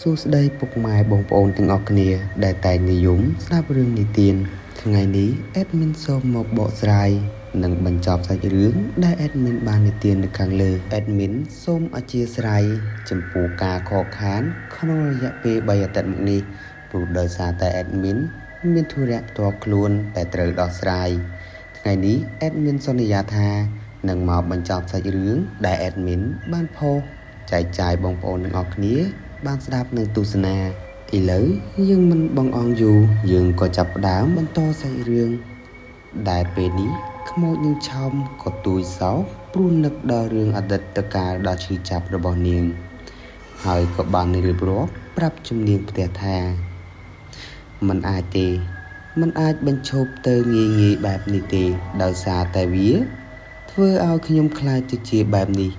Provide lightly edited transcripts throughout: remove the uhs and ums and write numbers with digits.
សួស្តីពុកម៉ែបងប្អូនទាំងអស់គ្នាដែលតែងនិយមស្ដាប់រឿងនិទានថ្ងៃនេះ admin សូមមកបកស្រាយនិងបញ្ចប់សាច់រឿងដែល admin បាននិទាននៅខាងលើ admin សូមអធ្យាស្រ័យចំពោះការខកខានក្នុងរយៈពេល3អាទិត្យមកនេះព្រោះដោយសារតែ admin មានធុរៈផ្ទាល់ខ្លួនដែលត្រូវដោះស្រាយថ្ងៃនេះ admin សន្យាថានឹងមកបញ្ចប់សាច់រឿងដែល admin បានផុសចែកចាយបងប្អូនទាំងអស់គ្នាបានស្ដាប់និងទស្សនាឥឡូវយើងមិនបងអងយូរយើងក៏ចាប់ផ្ដើមបន្តសាច់រឿងដែលពេលនេះខ្មោចនឹងឆោមក៏ទួយសោកព្រោះនឹកដល់រឿងអតីតកាលដ៏ឈឺចាប់របស់នាងហើយក៏បានរៀបរាប់ប្រាប់ជំនាញផ្ទះថាមិនអាចទេមិនអាចបញ្ឈប់ទៅងាយងាយបែបនេះទេដោយសារតែវាធ្វើឲ្យខ្ញុំខ្លាចទៅជាបែបនេះ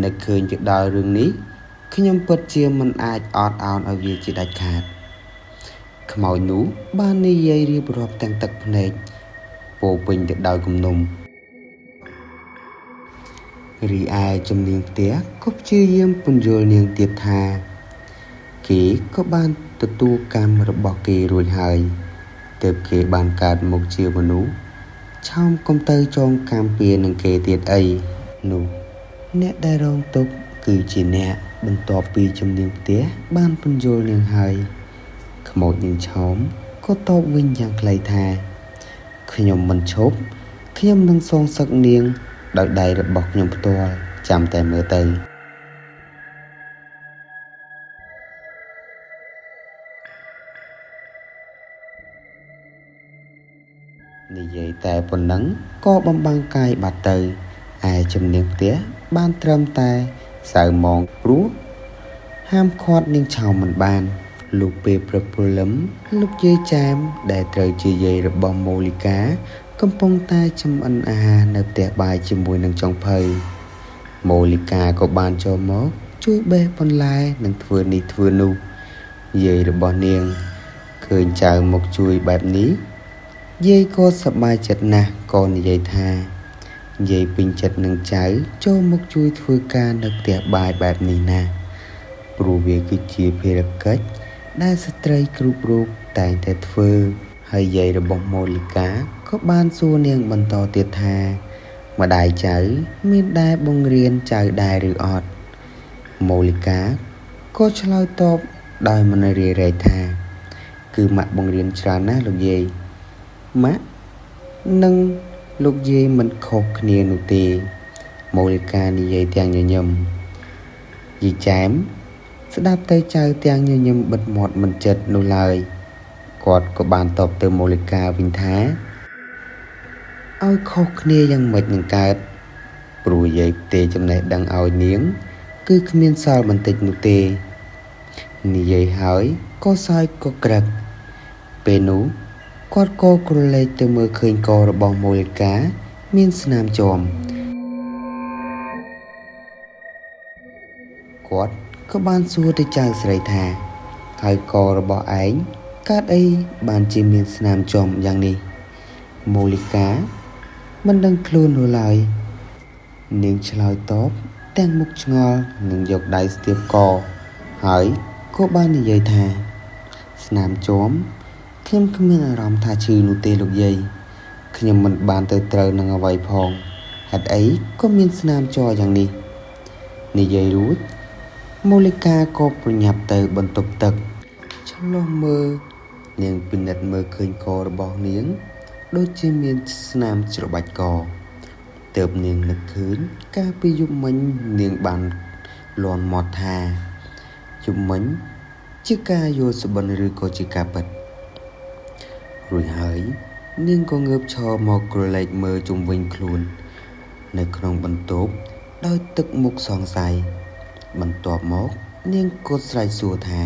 នឹកឃើញទៅដល់រឿងនេះខ្ញុំពិតជាមិនអាចអត់ឱនឲ្យវាជាដាច់ខាតខ្មោចនោះបាននិយាយរៀបរាប់ទាំងទឹកភ្នែកពោពេញទៅដោយគំនុំរីឯជំនាញផ្ទះក៏ព្យាយាមពន្យល់នាងទៀតថាគេក៏បានទទួលកម្មរបស់គេរួចហើយទើបគេបានកើតមកជាមនុស្សឆោមកុំទៅចងកម្មពៀនឹងគេទៀតអីនោះអ្នកដែលរងទុក្ខគឺជាអ្នកបន្ទាប់ពីជំនាញផ្ទះបានពន្យល់នាងហើយខ្មោចនាងឆោមក៏តបវិញយ៉ាងខ្លីថាខ្ញុំមិនឈប់ខ្ញុំនឹងសងសឹកនាងដោយដៃរបស់ខ្ញុំផ្ទាល់ចាំតែមើលទៅនិយាយតែប៉ុណ្ណឹងក៏បំបាំងកាយបាត់ទៅឯជំនាញផ្ទះបានត្រឹមតែសៅមងព្រោះហាមឃាត់នាងឆោមមិនបានលុះពេលព្រឹកព្រលឹមលោកយាយចែមដែលត្រូវជាយាយរបស់ម៉ូលីកាកំពុងតែចម្អិនអាហារនៅផ្ទះបាយជាមួយនឹងចុងភៅម៉ូលីកាក៏បានចូលមកជួយបេះបន្លែនិងធ្វើនេះធ្វើនោះយាយរបស់នាងឃើញចៅមកជួយបែបនេះយាយក៏សប្បាយចិត្តណាស់ក៏និយាយថាយាយពេញចិត្តនឹងចៅចូលមកជួយធ្វើការនៅផ្ទះបាយបែបនេះណាស់ព្រោះវាគឺជាភារកិច្ចដែលស្ត្រីគ្រប់រូបតែងតែធ្វើហើយយាយរបស់ម៉ូលីកាក៏បានសួរនាងបន្តទៀតថាម្ដាយចៅមានដែរបង្រៀនចៅដែរឬអត់ម៉ូលីកាក៏ឆ្លើយតបដោយមិនរារែកថាគឺម៉ាក់បង្រៀនច្រើនណាស់លោកយាយម៉ាក់និងលោកយាយមិនខុសគ្នានោះទេម៉ូលីកានិយាយទាំងញញឹមយាយចែមស្ដាប់ទៅចៅទាំងញញឹមបិទមាត់មិនចិត្តនោះឡើយគាត់ក៏បានតបទៅម៉ូលីកាវិញថាឲ្យខុសគ្នាយ៉ាងម៉េចនឹងកើតព្រោះយាយផ្ទេចំណេះដឹងឲ្យនាងគឺគ្មានសល់បន្តិចនោះទេនិយាយហើយក៏សើចក៏ក្រឹកពេលនោះគាត់ក៏ក្រឡេកទៅមើលឃើញករបស់ម៉ូលីកាមានស្នាមជាំគាត់ក៏បានសួរទៅចៅស្រីថាហើយករបស់ឯងកើតអីបានជាមានស្នាមជាំយ៉ាងនេះម៉ូលីកាមិនដឹងខ្លួននោះឡើយនាងឆ្លើយតបទាំងមុខឆ្ងល់និងយកដៃស្ទាបកហើយក៏បាននិយាយថាស្នាមជាំខ្ញុំគ្មានអារម្មណ៍ថាឈឺនោះទេលោកយាយខ្ញុំមិនបានទៅត្រូវនឹងអ្វីផងហេតុអីក៏មានស្នាមជ័រយ៉ាងនេះនិយាយរួចម៉ូលីកាក៏ប្រញាប់ទៅបន្ទប់ទឹកឆ្លុះមើលនាងពិនិត្យមើលឃើញករបស់នាងដូចជាមានស្នាមច្របាច់កទើបនាងនឹកឃើញកាលពីយប់មិញនាងបានលាន់មាត់ថាយប់មិញជាការយល់សុបិនឬក៏ជាការពិតរួចហើយនាងក៏ងើបឈរមកក្រឡេកមើលជុំវិញខ្លួននៅក្នុងបន្ទប់ដោយទឹកមុខសង្ស័យបន្ទាប់មកនាងក៏ស្រែកសួរថា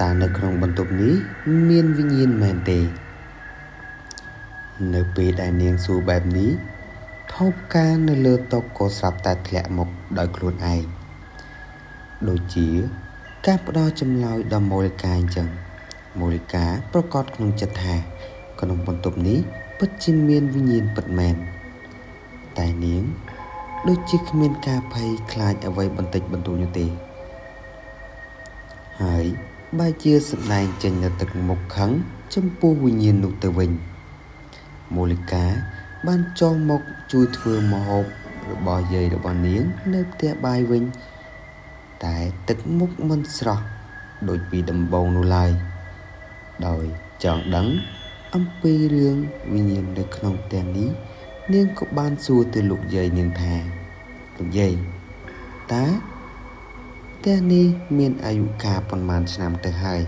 តើនៅក្នុងបន្ទប់នេះមានវិញ្ញាណមែនទេនៅពេលដែលនាងសួរបែបនេះថោផ្កានៅលើតុក៏ស្រាប់តែធ្លាក់មកដោយខ្លួនឯងដូចជាការផ្ដល់ចម្លើយដល់ម៉ូលីកាអញ្ចឹងម៉ូលីកាប្រកាសក្នុងចិត្តថាក្នុងបន្ទប់នេះពិតជាមានវិញ្ញាណពិតមែនតែនាងដូចជាគ្មានការភ័យខ្លាចអ្វីបន្តិចបន្តួចនោះទេ ហើយបែរជាសម្ដែងចេញនូវទឹកមុខខឹងចំពោះវិញ្ញាណនោះទៅវិញមូលិកាបានចុះមកជួយធ្វើម្ហូបរបស់យាយរបស់នាងនៅផ្ទះបាយវិញតែទឹកមុខមិនស្រស់ដូចពីដំបូងនោះឡើយដោយចង់ដឹងអំពីរឿងវិញ្ញាណនៅក្នុងផ្ទះនេះនាងក៏បានសួរទៅលោកយាយនាងថាលោកយាយតើផ្ទះនេះមានអាយុកាលប៉ុន្មានឆ្នាំទៅហើយ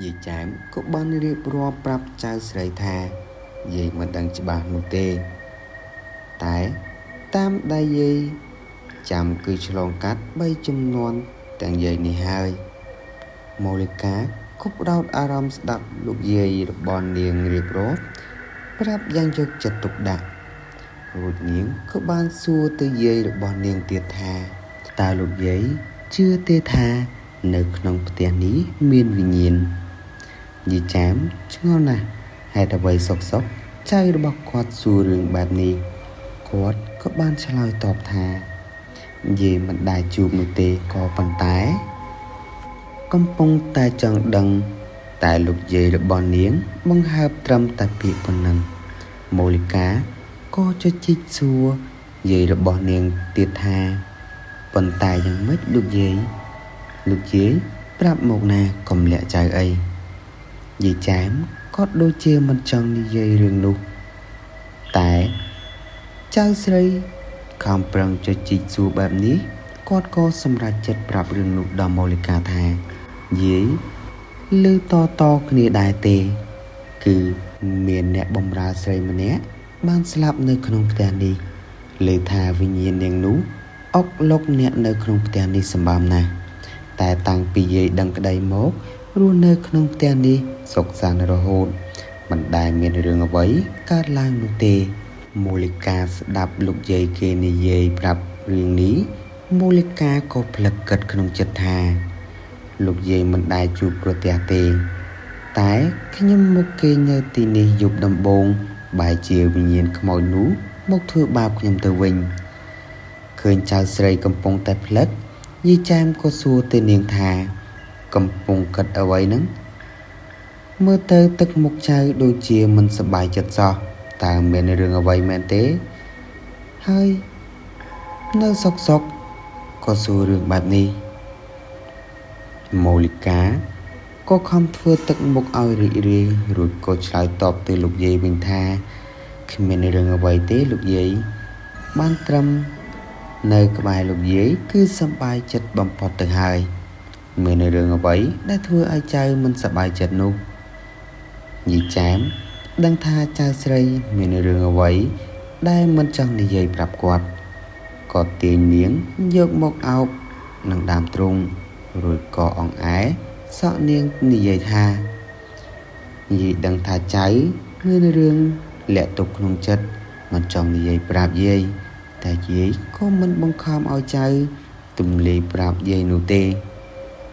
យាយចែមក៏បានរៀបរាប់ប្រាប់ចៅស្រីថាយាយមិនដឹងច្បាស់នោះទេតែតាមដែលយាយចាំគឺឆ្លងកាត់3ចំនួនទាំងយាយនេះហើយមូលិកាក៏ផ្ដោតអារម្មណ៍ស្ដាប់លោកយាយរបស់នាងរៀបរាប់ប្រាប់យ៉ាងយកចិត្តទុកដាក់រួចនាងក៏បានសួរទៅយាយរបស់នាងទៀតថាតើលោកយាយជឿទេថានៅក្នុងផ្ទះនេះមានវិញ្ញាណយាយចាមឆ្ងល់ណាស់ហេតុអ្វីសុកសុកចៅរបស់គាត់សួររឿងបែបនេះគាត់ក៏បានឆ្លើយតបថាយាយមិនដែលជួបនោះទេក៏ប៉ុន្តែកំពុងតែចង់ដឹងតែលោកយាយរបស់នាងបង្ហើបត្រឹមតែពាក្យប៉ុណ្ណឹងមូលិកាក៏ជជីកសួរយាយរបស់នាងទៀតថាប៉ុន្តែយ៉ាងម៉េចលោកយាយលោកយាយប្រាប់មកណាកុំលាក់ចៅអីយាយចែមគាត់ដូចជាមិនចង់និយាយរឿងនោះតែចៅស្រីខំប្រឹងជជីកសួរបែបនេះគាត់ក៏សម្រេចចិត្តប្រាប់រឿងនោះដល់មូលិកាថាយាយឮតគ្នាដែរទេគឺមានអ្នកបម្រើស្រីម្នាក់បានស្លាប់នៅក្នុងផ្ទះនេះឮថាវិញ្ញាណនាងនោះអុកលុកអ្នកនៅក្នុងផ្ទះនេះសម្បើមណាស់តែតាំងពីយាយដឹងក្តីមករស់នៅក្នុងផ្ទះនេះសុខសាន្តរហូតមិនដែលមានរឿងអ្វីកើតឡើងនោះទេមូលិកាស្ដាប់លោកយាយគេនិយាយប្រាប់រឿងនេះមូលិកាក៏ផ្លឹកគិតក្នុងចិត្តថាលោកយាយមិនដែលជួបប្រទះទេតែខ្ញុំមកគេងនៅទីនេះយប់ដំបូងបែរជាវិញ្ញាណខ្មោចនោះមកធ្វើបាបខ្ញុំទៅវិញឃើញចៅស្រីកំពុងតែផ្លឹកយាយចែមក៏សួរទៅនាងថាកំពុងគិតអ្វីហ្នឹងមើលទៅទឹកមុខចៅដូចជាមិនសប្បាយចិត្តសោះតើមានរឿងអ្វីមែនទេហើយនៅសុកក៏សួររឿងបែបនេះមូលិកាក៏ខំធ្វើទឹកមុខឲ្យរីករាយរួចក៏ឆ្លើយតបទៅលោកយាយវិញថាគ្មានរឿងអ្វីទេលោកយាយបានត្រឹមនៅក្បែរលោកយាយគឺសប្បាយចិត្តបំផុតទៅហើយមានរឿងអ្វីដែលធ្វើឲ្យចៅមិនសប្បាយចិត្តនោះយាយចែមដឹងថាចៅស្រីមានរឿងអ្វីដែលមិនចង់និយាយប្រាប់គាត់ក៏ទាញនាងយកមកអោបនឹងដើមទ្រូងរួចក៏អង្អែសក់នាងនិយាយថាយាយដឹងថាចៅមានរឿងលាក់ទុកក្នុងចិត្តមិនចង់និយាយប្រាប់យាយតែយាយក៏មិនបង្ខំឲ្យចៅទំលាយប្រាប់យាយនោះទេ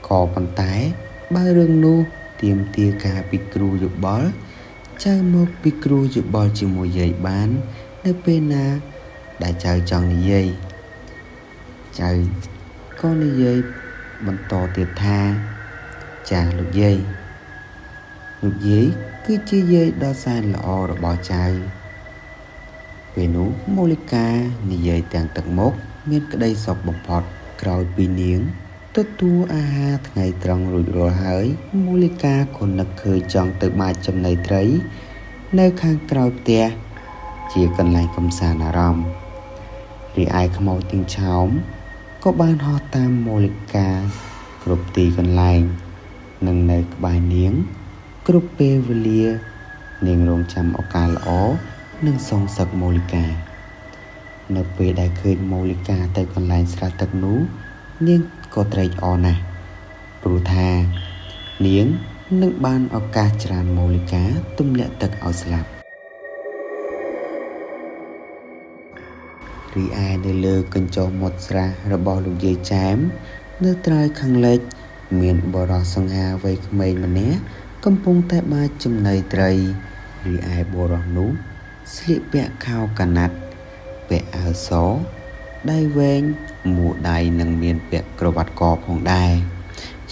ក៏ប៉ុន្តែបើរឿងនោះទាមទារការពិគ្រោះយោបល់ចៅមកពិគ្រោះយោបល់ជាមួយយាយបាននៅពេលណាដែលចៅចង់និយាយចៅក៏និយាយបន្តទៀតថាចាស់លោកយាយលោកយាយគឺជាយាយដ៏សែនល្អរបស់ចៅពេលនោះមូលិកានិយាយទាំងទឹកមុខមានក្តីសុខបំផុតក្រោយពីនាងទទួលអាហារថ្ងៃត្រង់រួចរាល់ហើយមូលិកាក៏នឹកឃើញចង់ទៅបាចចំណីត្រីនៅខាងក្រោយផ្ទះជាកន្លែងកម្សាន្តអារម្មណ៍រីឯខ្មោចទាំងឆោមក៏បានហោះតាមមូលិកាគ្រប់ទីកន្លែងនិងនៅក្បែរនាងគ្រប់ពេលវេលានាងរងចាំឱកាសល្អនឹងសងសឹកមូលិកានៅពេលដែលឃើញមូលិកាទៅកន្លែងស្រះទឹកនោះនាងក៏ត្រេកអរណាស់ព្រោះថានាងនឹងបានឱកាសច្រានមូលិកាទម្លាក់ទឹកឲ្យស្លាប់រីឯនៅលើកញ្ចុះមាត់ស្រះរបស់លោកយាយចែមនៅត្រើយខាងលិចមានបុរសសង្ហាវ័យក្មេងម្នាក់កំពុងតែបាចចំណីត្រីរីឯបុរសនោះស្លៀកពាក់ខោកាណាត់ ពាក់អាវសដៃវែងមួដៃនិងមានពាក់ក្រវ៉ាត់កផងដែរ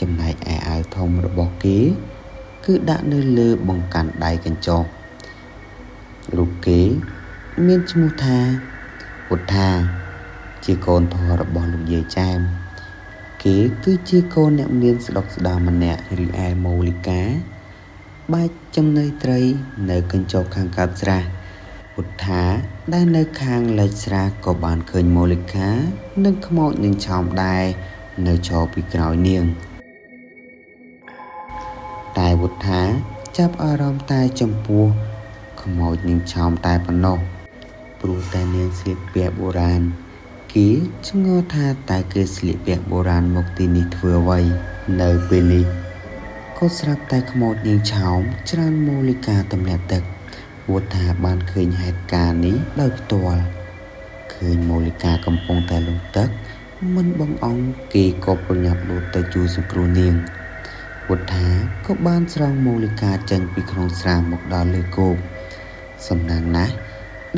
ចំណែកឯអាវធំរបស់គេគឺដាក់នៅលើបង្កាន់ដៃកញ្ចុះរូបគេមានឈ្មោះថាវុត្ថាជាកូនធររបស់លោកយាយចែមគេគឺជាកូនអ្នកមានស្ដុកស្ដាម្នាក់រីឯមូលិកាបាច់ចំណីត្រីនៅកញ្ចុះខាងកើតស្រះវុត្ថាដែលនៅខាងលិចស្រះក៏បានឃើញមូលិកានិងខ្មោចនឹងឆោមដែរនៅឈរពីក្រោយនាងតែវុត្ថាចាប់អារម្មណ៍តែចំពោះខ្មោចនឹងឆោមតែប៉ុណ្ណោះព្រោះតែនាងស្លៀកពាក់បុរាណគេឆ្ងល់ថាតើគេស្លៀកពាក់បុរាណមកទីនេះធ្វើអ្វីនៅពេលនេះក៏ស្រាប់តែខ្មោចនាងឆោមច្រានមូលិកាទម្លាក់ទឹកវុត្ថាបានឃើញហេតុការណ៍នេះដោយផ្ទាល់ឃើញមូលិកាកំពុងតែលង់ទឹកមិនបងអង្គគេក៏ប្រញាប់លោតទៅជួយសង្គ្រោះនាងវុត្ថាក៏បានស្រង់មូលិកាចេញពីក្នុងស្រះមកដល់លើគោកសំណាងណាស់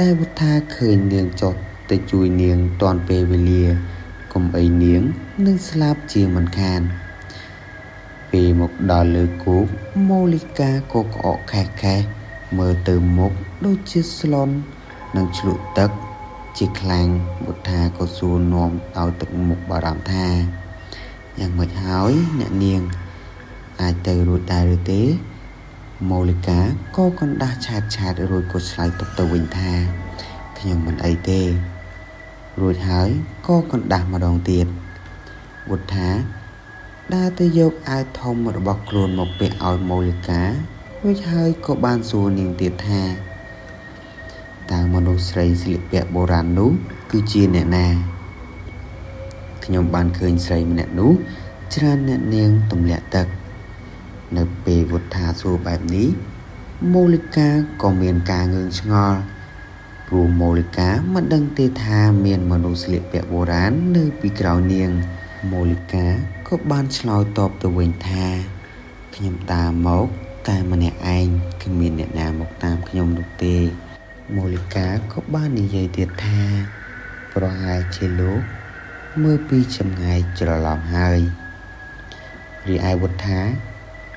ដែលវុត្ថាឃើញនាងចុះទៅជួយនាងទាន់ពេលវេលាកុំអីនាងនឹងស្លាប់ជាមិនខានពេលមកដល់លើគោកមូលិកាក៏ក្អកខេះខេះមើលទៅមុខដូចជាស្លន់និងឆ្លក់ទឹកជាខ្លាំងវុត្ថាក៏សួរនាំដោយទឹកមុខបារម្ភថាយ៉ាងម៉េចហើយអ្នកនាងអាចទៅរួចដែរឬទេមូលិកាក៏កណ្ដាស់ឆាតឆាតរួចក៏ឆ្លើយតបទៅវិញថាខ្ញុំមិនអីទេរួចហើយក៏កណ្ដាស់ម្ដងទៀតវុត្ថាដើរទៅយកអាវធំរបស់ខ្លួនមកពាក់ឲ្យមូលិការួចហើយក៏បានសួរនាងទៀតថាតើមនុស្សស្រីស្លៀកពាក់បុរាណនោះគឺជាអ្នកណាខ្ញុំបានឃើញស្រីម្នាក់នោះច្រានអ្នកនាងទម្លាក់ទឹកនៅពេលវុត្ថាសួរបែបនេះមូលិកាក៏មានការងឿងឆ្ងល់ព្រោះមូលិកាមិនដឹងទេថាមានមនុស្សស្លៀកពាក់បុរាណនៅពីក្រោយនាងមូលិកាក៏បានឆ្លើយតបទៅវិញថាខ្ញុំតាមមកតែម្នាក់ឯងគ្មានអ្នកណាមកតាមខ្ញុំនោះទេមូលិកាក៏បាននិយាយទៀតថាប្រហែលជាលោកមើលពីចម្ងាយច្រឡំហើយរីឯវុត្ថា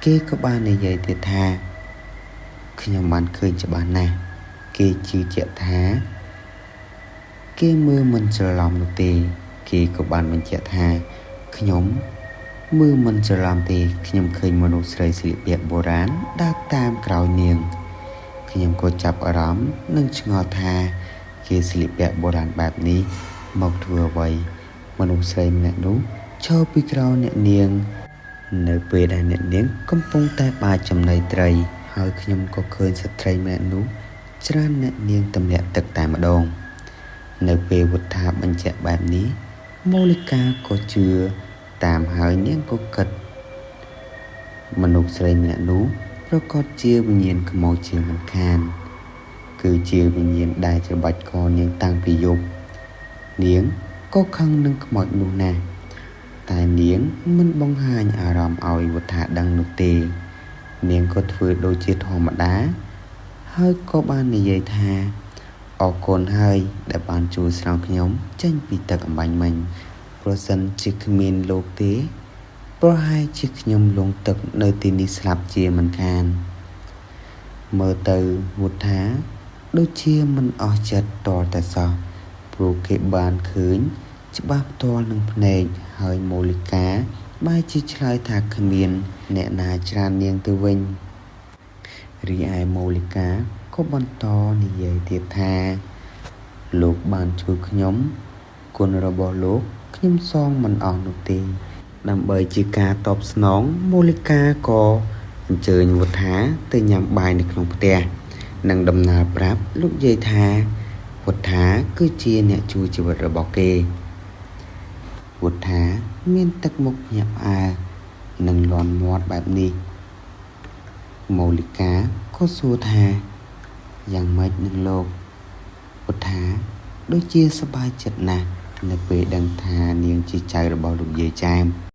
គេក៏បាននិយាយទៀតថាខ្ញុំបានឃើញច្បាស់ណាស់គេជឿជាក់ថាគេមើលមិនច្រឡំនោះទេគេក៏បានបញ្ជាក់ថាខ្ញុំមើលមិនច្រឡំទេខ្ញុំឃើញមនុស្សស្រីស្លៀកពាក់បុរាណដើរតាមក្រោយនាងខ្ញុំក៏ចាប់អារម្មណ៍និងឆ្ងល់ថាគេស្លៀកពាក់បុរាណបែបនេះមកធ្វើអ្វីមនុស្សស្រីម្នាក់នោះឈរពីក្រោយអ្នកនាងនៅពេលដែលអ្នកនាងកំពុងតែបាចចំណីត្រីហើយខ្ញុំក៏ឃើញស្ត្រីម្នាក់នោះច្រានអ្នកនាងទម្លាក់ទឹកតែម្ដងនៅពេលវុត្ថាបញ្ជាក់បែបនេះមូលិកាក៏ជឿតាមហើយនាងក៏គិតមនុស្សស្រីម្នាក់នោះប្រកាសជាវិញ្ញាណខ្មោចជាមិនខានគឺជាវិញ្ញាណដែលច្របាច់កនាងតាំងពីយប់នាងក៏ខឹងនឹងខ្មោចនោះណាស់តែនាងមិនបង្ហាញអារម្មណ៍ឲ្យវុត្ថាដឹងនោះទេនាងក៏ធ្វើដូចជាធម្មតាហើយក៏បាននិយាយថាអរគុណហើយដែលបានជួយស្រោចខ្ញុំចេញពីទឹកអំបាញ់មិញប្រសិនជាគ្មានលោកទេប្រហែលជាខ្ញុំលង់ទឹកនៅទីនេះស្លាប់ជាមិនខានមើលទៅវុត្ថាដូចជាមិនអស់ចិត្តតតែសោះព្រោះគេបានឃើញច្បាស់ផ្ទាល់នឹងភ្នែកហើយមូលិកាបែរជាឆ្លើយថាគ្មានអ្នកណាច្រាននាងទៅវិញរីឯមូលិកាក៏បន្តនិយាយទៀតថាលោកបានជួយខ្ញុំគុណរបស់លោកខ្ញុំសងមិនអស់នោះទេដើម្បីជាការតបស្នងមូលិកាក៏អញ្ជើញវុត្ថាទៅញ៉ាំបាយនៅក្នុងផ្ទះនិងដំណើរប្រាប់លោកយាយថាវុត្ថាគឺជាអ្នកជួយជីវិតរបស់គេវុត្ថាមានទឹកមុខភ្ញាក់ផ្អើលនិងលាន់មាត់បែបនេះមូលិកាក៏សួរថាយ៉ាងម៉េចនឹងលោកវុត្ថាដូចជាសប្បាយចិត្តណាស់នៅពេលដឹងថានាងជាចៅរបស់លោកយាយចែម